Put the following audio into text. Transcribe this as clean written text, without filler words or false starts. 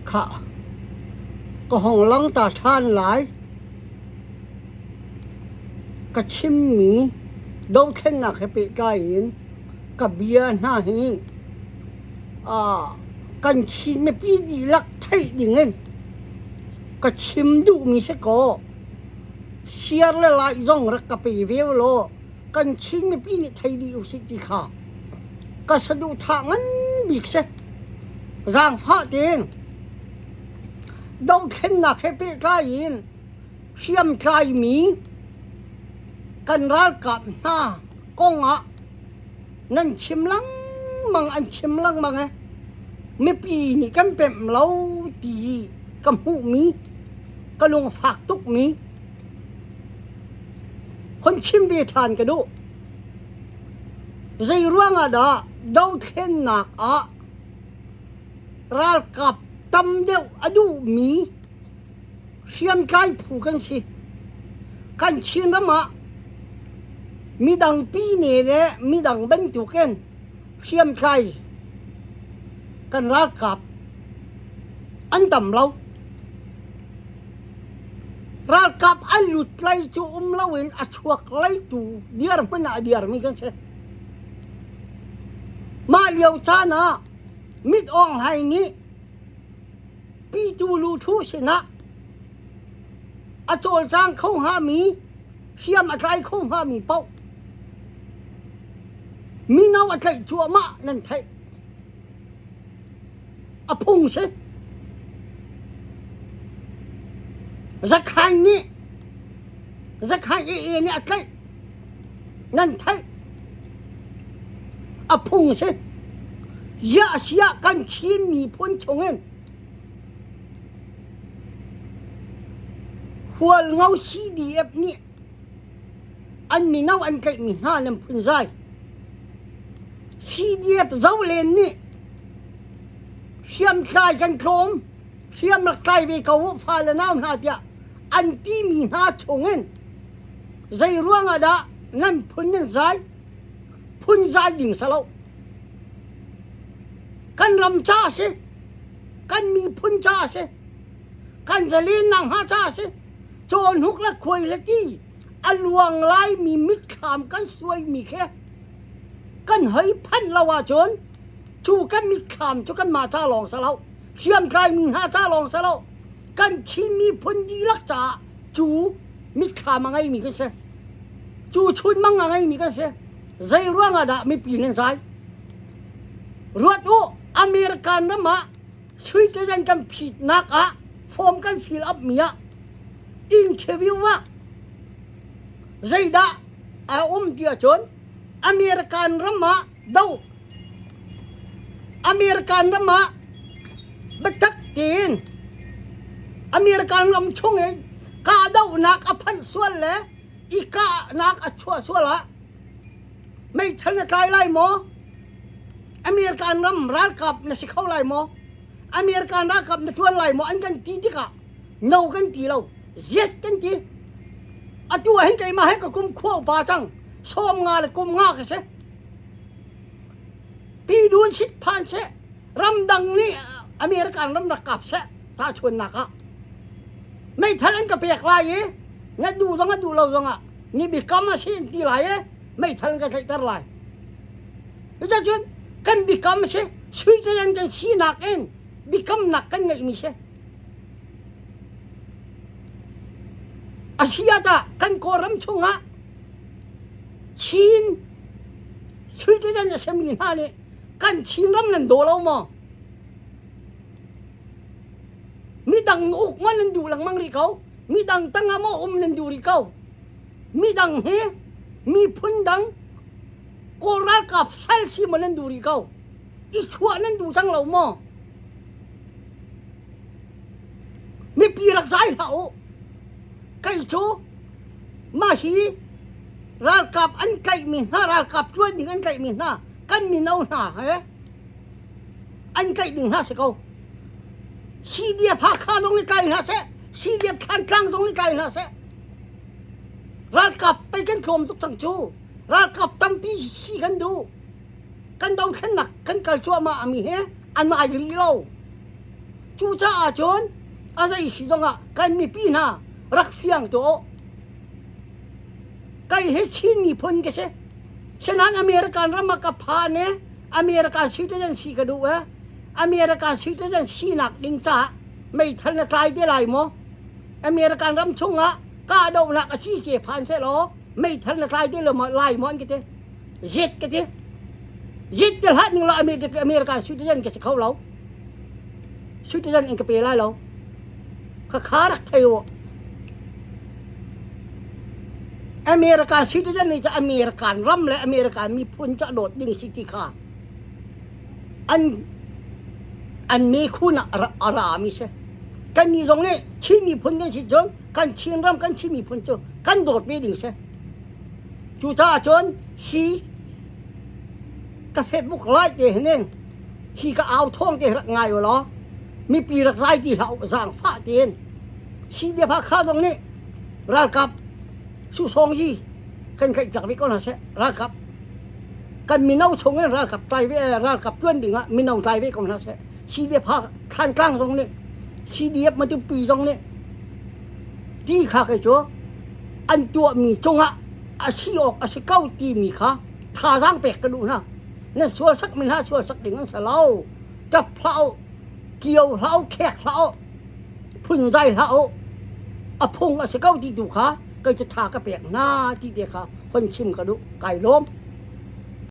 Khah, ka hong lang ta ṭhan lai. Ka chimmi dothlennak he pehtlai in ka bia hna hi kan Chin mipi dihlak theih dingin ka chim duhmi si kaw share le like zong rak ka pe ve ulaw kan Chin mipi nih thei dih usih ti kha ka saduhthah ngan bik si. Zaangfah tein dothlennak he pehtlai in hriamtlaimi kan ralkap hna kong ah nan chim lengmang an chim lengmang i mipi nih kan pemh lo ti ka hmuhmi ka lungfak tukmi hun chim ve ṭhan ka duh. Zei ruangah dah dothlennak ah ralkap tam deuh a duhmi hriamtlai phu kan si. Kan Chinram ah midang pine le midang bantukin hriamtlai kan ralkap an tam lo. Ralkap an lut lei cu um loin a chuak leitu dirhmun ah a dirmi kan si. Mah lio caan ah Mit Aung Hlaing nih Pitu Luthu sinah a cawlcang kho hngami, hriam a tlai kho hngami paoh mino a tlaih cuahmah nan theih. A phung si. Zakhain nih Zakhain AA nih a tlaih. Nan theih. A phung si. Ziah siah kan Chin miphun chungin Hualngo CDF nih an mino an tlaihmi hna nan phunzai. CDF Zolen nih hriamtlai kan tlawm, hriam rak tlai ve ko u fale nau hna tiah an timi hna chungin zei ruangah dah nan phun nan zai? Phun zai ding si lo. Kan ram ca a si. Kan miphun ca a si. Kan zalennak hnga ca a si. Cawhnuk le khuai le ti a luang laimi mitthlam kan suaimi khi kan hei phanh lo ahcun cu kan mitthlam cu kanmah ca lawng si lo hriamtlaimi hna ca lawng si lo kan Chin miphun dihlak caah cu mitthlam a ngeimi kan si cu chunmang a ngeimi kan si zei ruangah dah mipi nan zai ruat u American ram ah Switzerland kan phitnak ah form kan fill up mi ah interview ah zeidah a um ti ahcun American ram ah do American ram ah biatak tein American ram chung in kahdohnak a phanh sual le i kahnak a chuah sual ah meithal na tlai lai maw? American ram ralkap na si kho lai maw? American ralkap na tuan lai maw? An kan ti tikah no kan ti lo, yes kan ti. Atu ah hin keimah he ka kum khua upa cang, 50 le kum nga ka si. Pi dun sit phan seh, ramdang nih American ram rak kap seh, tahchunnak ah. Meithal an ka pek lai i, na duh zong a duh lo zong ah, ni biakam a si an ti lai i, meithal an ka tlaihter lai. Cucun kan biakam a si, Switzerland kan sinak in biakamnak kan ngeihmi si. A si ah tah kan Kawlram chungah Chin Switzerland a simi hna nih kan Chinram nan daw lo maw? Midang uk maw nan duh lengmang rih ko? Midang tangah maw um nan duh rih ko? Midang hi miphun dang Kawl ralkap sal si maw nan duh rih ko? I chuah nan duh cang lo maw? Mipi rak zai hlah u. Kei cu mah hi ralkap an tlaihmi hna ralkap ṭuan ding an tlaihmi hna kan mino hna he an tlaih ding hna si ko. CDF Hakha zong nih tlai hna seh, CDF Thlantlang zong nih tlai hna seh. Ralkap pei kan tlawm tuk cang cu. Ralkap tampi si kan duh. Kan dothlennak kan kal cuahmah mi he an ai rih lo. Cucaah cun a zei si zongah kan mipi hna rak fiang tuah u. Kei hi Chin miphun ka si. Sinain American ram ah ka phan i American citizen si ka duh i American citizen sinak ding caah meithal na tlai te lai maw? American ram chungah kahdohnak a ci ce phan sehlaw meithal na tlai te lo maw lai maw an ka ti. Zit ka ti. Zit te hlah ning law American citizen ka si kho lo. Citizen in ka pe lai lo. Khakha rak thei u. American citizen nih cu American ram le American miphun cu a dawt ding si ti kha an an mekhun ah a ra mi si. Kan nih zong nih Chin miphun kan si cun kan Chin ram kan Chin miphun cu kan dawt ve ding si. Cucaah cun hi ka Facebook like te hin hi ka au thawng te rak ngai u law mipi rak zai ti hlah u zaangfah tein CDF Hakha zong nih ralkap susawng yi kan tlaih piak ve ko hna seh ralkap kan mino chung in ralkap tlai ve ralkap tuan ding ah mino tlai ve ko hna seh CDF Thantlang zong nih CDF Matupi zong nih ti kha kei cu an tuahmi cungah a si awk a si ko timi kha thazaang pek ka duh hna. Nan sual sak mi hna sual sak ding an si lo. Ṭap hlah u, kio hlah u, khek hlah u, phunzai hlah u. A phung a si ko ti tu kha kei cu tha ka pek hna ti te kha hon chim ka duh. Kai lawm.